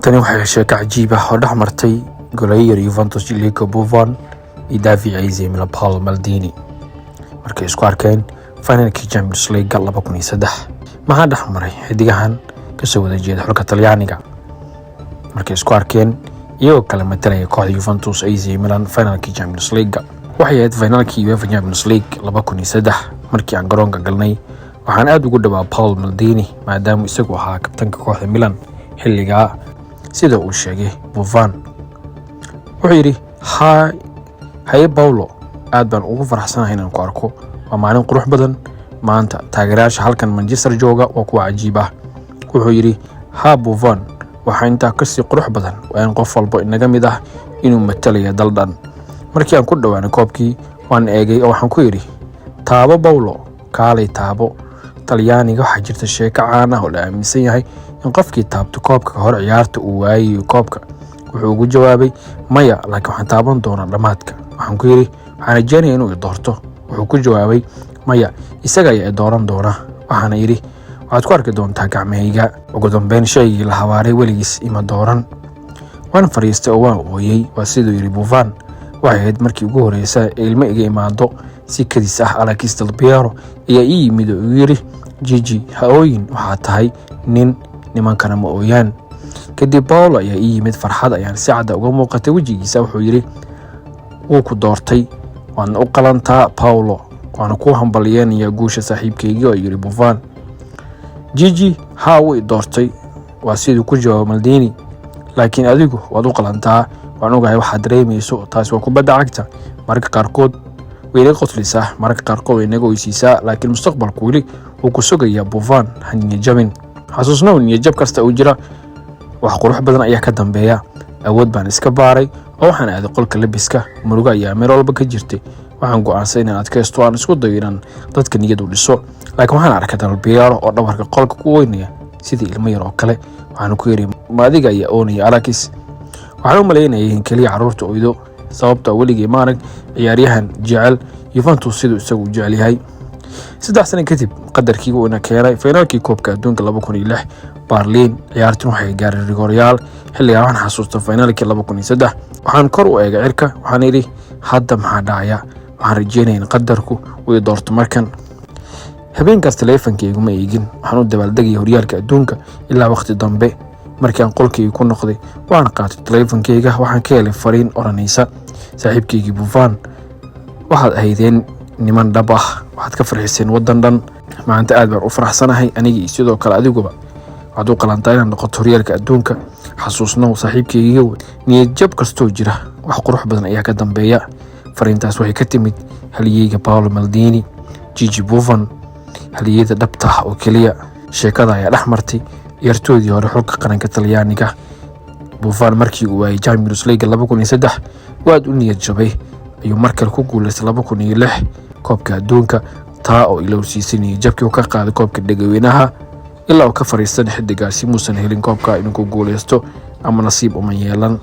Tani waxay sheeko cajiib ah oo dhex martay goolhayaha Juventus Gianluigi Buffon iyo daaficii AC Milan Paolo Maldini markay isku arkeen finalkii Champions League 2003. Maxaa dhex maray xidigahan kasoo wada jeeda xulka Talyaaniga markay isku arkeen iyagoo kala matalaya kooxda Juventus, AC Milan, finalkii Champions League? Waxay ahayd finalkii UEFA Champions League 2003. Markii aan garoonka galnay, waxaan aad ugu dhawaa Paolo Maldini, maadaama isagu ahaa kabtanka kooxda Milan xilligaa, sida uu sheegay Buffon. Wuxuu yidhi: "Haye Paolo, aad baan ugu faraxsanahay inaan ku arko. Waa maalin qurux badan maanta. Taageerayaasha halkan Manchester jooga waa kuwa cajiib ah." Wuxuu yidhi: "Haa Buffon, waxaa intaa kasii qurux badan waa in qof walba inaga mid ah inuu matalaya dal dhan." Markii aan ku dhowaanay koobkii, waan eegay oo waxaan ku yidhi: 'Taabo Paolo, kaalay taabo.' Talyaaniga waxaa jirta sheeko caan ah oo la aaminsan yahay in qofkii taabto koobka ka hor ciyaarta uu waayayo koobka. Wuxuu ugu jawaabay: 'Maya, laakiin waxaan taaban doonaa dhammaadka.' Waxaan ku yidhi: 'Waxaan rajeynaya inuu i doorto.' Wuxuu ku jawaabay: 'Maya, isaga ayaa i dooran doona.' Waxaana yidhi: 'Waxaad ku arki doontaa gacmahayga.' Ugu dambeyn, shaygii la habaaray weligiis ima dooran. Waan fadhiistay oo waan ooyey," waa siduu yidhi Buffon. "Waxay ahayd markii ugu horeysa ee ilmo iga imaado si kadis ah. Alexis Del Piero ayaa ii yimid oo igu yidhi: 'Gigi, ha ooyin, waxaa tahay nin, nimankana ma ooyaan.' Kadib Paolo ayaa ii yimid, farxad ayaan si cadda uga muuqatay wejigiisa. Wuxuu yidhi: 'Wuu ku doortay, waadna u qalantaa Paolo, waana kuu hambalyeynaya guusha saaxiibkaygii,' oo yidhi Buffon. 'Gigi, haa, wuu i doortay,' waa siduu ku jawaabay Maldini, 'laakiin adigu waad u qalantaa. Waan ogahay waxaad dareemayso. Taasi waa kubadda cagta. Mararka qaarkood way inaga qoslisaa, mararka qaarkood way inaga oysiisaa, laakiin mustaqbalku weli wuu ku sugayaa. Buffon, ha niyad jabin. Xasuusnow, niyadjab kasta uu jira, wax qurux badan ayaa ka dambeeya.' Awood baan iska baaray oo waxaan aaday qolka labiska. Murugo ayaa meel walba ka jirtay. Waxaan go'aansaday inaan adkaysto, aan isku dayo inaan dadka niyad u dhiso, laakiin waxaan arkay Del Piero oo dhabarka qolka ku oynaya sidii ilmo yar oo kale. Waxaan ku yidhi: 'Ma adiga ayaa oonaya, Alex?' Waxaan u malaynayay in keliya carruurta oydo, sababta weligii ma arag ciyaaryahan jecel Juventus siduu isagu u jecel yahay." 3 sano kadib, qadarkii uu ina keenay finaalkii koobka adduunka 2006 Berlin. Ciyaartan waxay gaareen rigooryaal. Xilligaa waxaan xasuusta finaalkii 2003. Waxaan kor u eegay cirka, waxaan idhi: 'Hadda maxaa dhacaya?' Waxaan rajeynaya in qadarku uu i doorto markan. Habeenkaas taleefankaygu ma eegin. Waxaan u dabaaldegayay horyaalka adduunka ilaa waqti dambe. Markii aan qolkayga ku noqday, waan qaatay taleefankayga. Waxaan ka helay fariin odhanaysa: 'Saaxiibkaygii Buffon, waxaad ahaydeen niman dhab ah. Waxaad ka farxiseen waddan dhan. Maanta aad baan u faraxsanahay, aniga iyo sidoo kale adiguba. Waxaad u qalantaa inaad noqoto horyaalka adduunka. Xasuusnow saaxiibkaygiiyow, niyad jab kastoo jira, wax qurux badan ayaa ka dambeeya.' Fariintaas waxay ka timid halyeyga Paolo Maldini. Gigi Buffon, halyeyada dhabta ah oo keliya. Sheekada ayaa dhex martay ciyaartoodii hore xulka qaranka Talyaaniga. Buffon markii uu waayay Champions League 2003, waad u niyad jabay, ayuu mar kale ku guuleystay 2006 koobka adduunka, taa oo ilowsiisay niyadjabkii uu ka qaaday koobka dhegaweynaha. Ilaa uu ka fariistan xidigaasi muusan helin koobka inuu ku guuleysto ama nasiib uma yeelan.